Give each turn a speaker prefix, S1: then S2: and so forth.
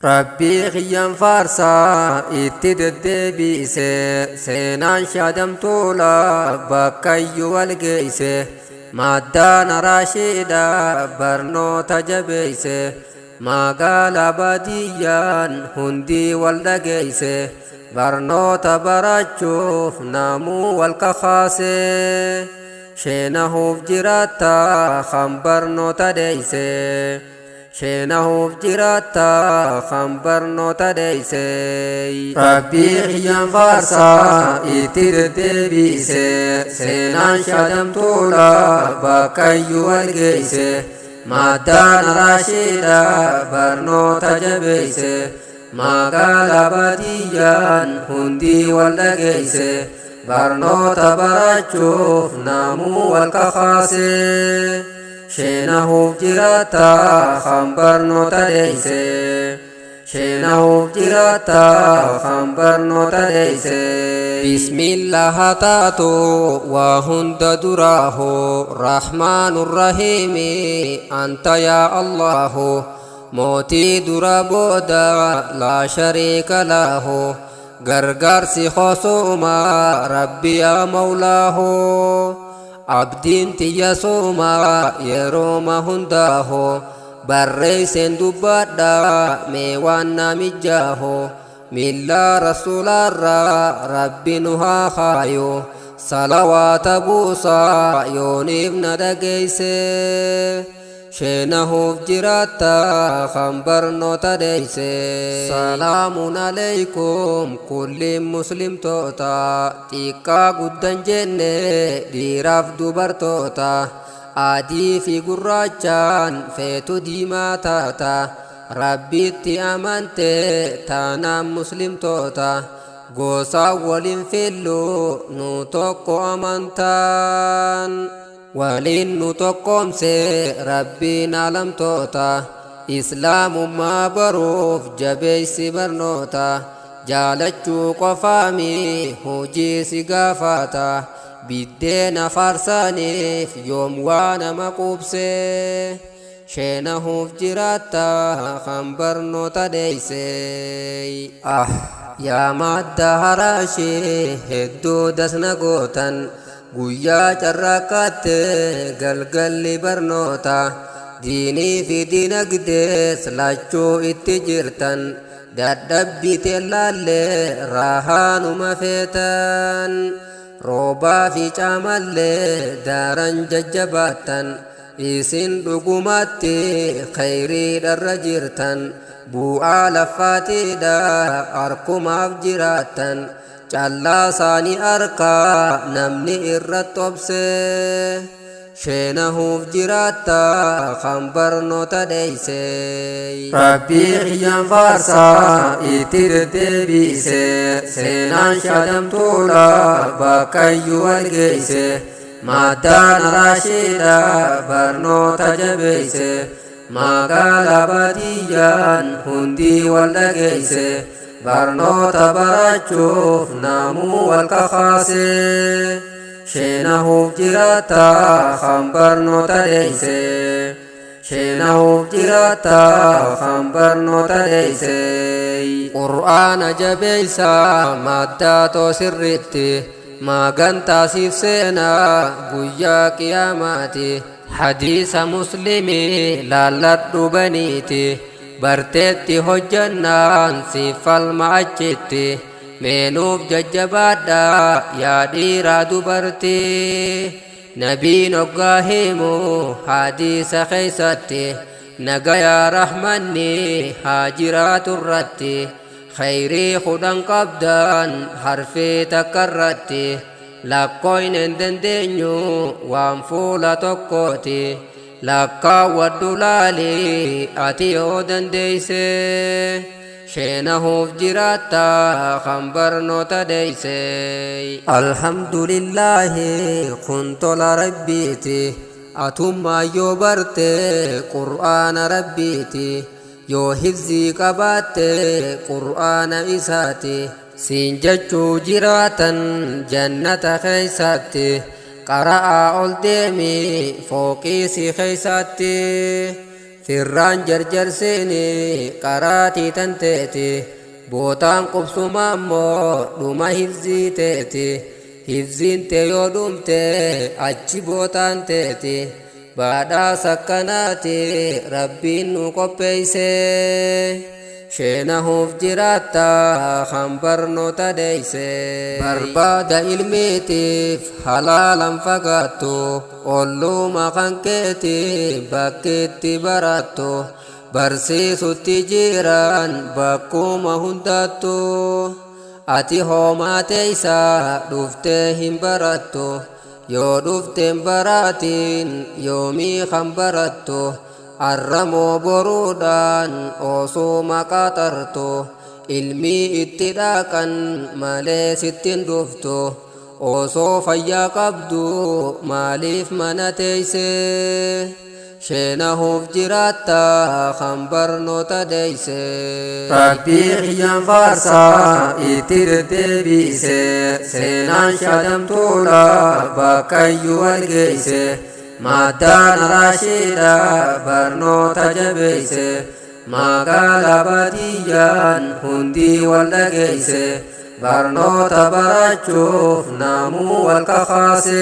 S1: Rabbii kiyyaan faarsaa itti deddeebiise, seenaan shaadamtuula bakkayyuu wal geeyse, maddaan raashiidha barnoota jabeeyse, magaalaa baadiyyaan hundii wal dhageeyse, barnoota barachuuf namuu wal kakaase, sheenahuuf jiraatta kan barnoota dheeyse. Sheenahuuf jiraatta kan barnoota dheeyse. Rabbii kiyyaan faarsaa itti deddeebiise, seenaan shaadamtuula bakkayyuu wal geeyse, maddaan raashiidha barnoota jabeeyse, magaalaa baadiyyaan hundii wal dhageeyse, barnoota barachuuf namuu wal kakaase. Sheenahuuf jiraatta kan barnoota dheeyse. Sheenahuuf jiraatta kan barnoota dheeyse. Bismillah haa taatu waa hunda duraahu, Rahmaanu Rahiimi anta yaa Allahu, mootii dura booda laa shariika lahu, gargaarsi kosuuma Rabbi yaa Mawlaahu. Abdiin tiyya sooma yerooma hundaahu, barreeyseen dubbadha mee waan namijjaahu, miilla rasuulaarraa Rabbi nu haa kaayu, salawaata buusaa yooniif na dhageeyse. Sheenahuuf jiraatta kan barnoota dheeyse. Salaamun aleykum kulliin muslimtoota, xiqqaa guddan jenne dhiiraaf dubartoota, adii fi gurraachaan feetu diimaa taata, Rabbitti amante taanaan muslimtoota, gosa waliin fillu nu tokko amantaan. Waliin nu tokkoomse Rabbiin alamtoota, Islaamummaa baruuf jabeeysi barnoota, jaalachuu qofaami hojii si gaafata, biddeena faarsaaniif yoom waa nama quubse. Sheenahuuf jiraatta kan barnoota dheeyse. Ah yaa madda haraashii hedduu dasna gootan, guyyaa carraaqaatte galgalli barnoota, diinii fi dinagdees lachuu itti jirtan, dadhabbii teellaallee raahaanuma feetan, roobaa fi caamallee daaran jajjabaattan, isin dhugumatti khayriidharra jirtan, bu'aa laffaatiidha harkumaaf jiraattan, callaa saanii harkaa namni irratti obse. Sheenahuuf jiraatta kan barnoota dheeyse. Rabbii kiyyaan faarsaa itti deddeebiise, seenaan shaadamtuula bakkayyuu wal geeyse, maddaan raashiidha barnoota jabeeyse, magaalaa baadiyyaan hundii wal dhageeyse, barnoota barachuuf namuu wal kakaase. Sheenahuuf jiraatta kan barnoota dheeyse. Sheenahuuf jiraatta kan barnoota dheeyse. Qur'aana jabeeysa maddaa too sirriitti, maagantaa siif seenaa guyyaa qiyaamaati. Hadiisa Muslimii laalladhu baniiti, barteetti hojjannaan siif falma achitti, meenuuf jajjabaadha yaa dhiiraa dubartii. Nabiin hoggaa himu hadiisa keeysatti, nagayaa rahmanni haa jiraatu irratti, khayrii 10 qabdan harfii takka irratti, lakkooyne hin dandeenyu waan fuula tokkooti, lakkaawwadhu laali ati yoo dandeeyse. Sheenahuuf jiraatta kan barnoota dheeyse. Alhamdulillaahi kun tola Rabbiiti, atummaa yoo barte Qur'aana Rabbiiti, yoo hifzii qabaatte Qur'aana isaati, siin jechuu jiraatan jannata keeysatti, qara'aa ol deemi fooqii si keeysatti. Sirraan jarjarsiini qaraatii tan teeti. Bootaan qubsuma ammoo dhuma hifzii teeti. Hifziin tee yoo dhumte achi bootaan teeti. Badhaasa akkanaati Rabbiin nu qopheeyse. Sheenahuuf jiraatta kan barnoota deeyse. Barbaada ilmiitiif halaalan fagaattu, olluuma kan keeti bakkiitti barattu. Barsiisutti jiran bakkuma hundattu. Ati hoomaa teeysa dhuftee hin barattu. Yoo dhufteen baraatiin yoomii kan barattu? Arramoo boruudhaan osoo maqaa tartu, ilmii itti dhaqan malee sittin dhuftu. Osoo fayyaa qabdu maaliif mana teeyse? Sheenahuuf jiraatta kan barnoota deeyse. Rabbii kiyyaan faarsaa itti deddeebiise, seenaan shaadamtuudha bakkayyuu walgeeyse. Maddaan raashiidha barnoota jabeeyse, magaalaa baadiyyaan hundi wal dhageeyse. Barnoota barachuuf namuu wal kakaase.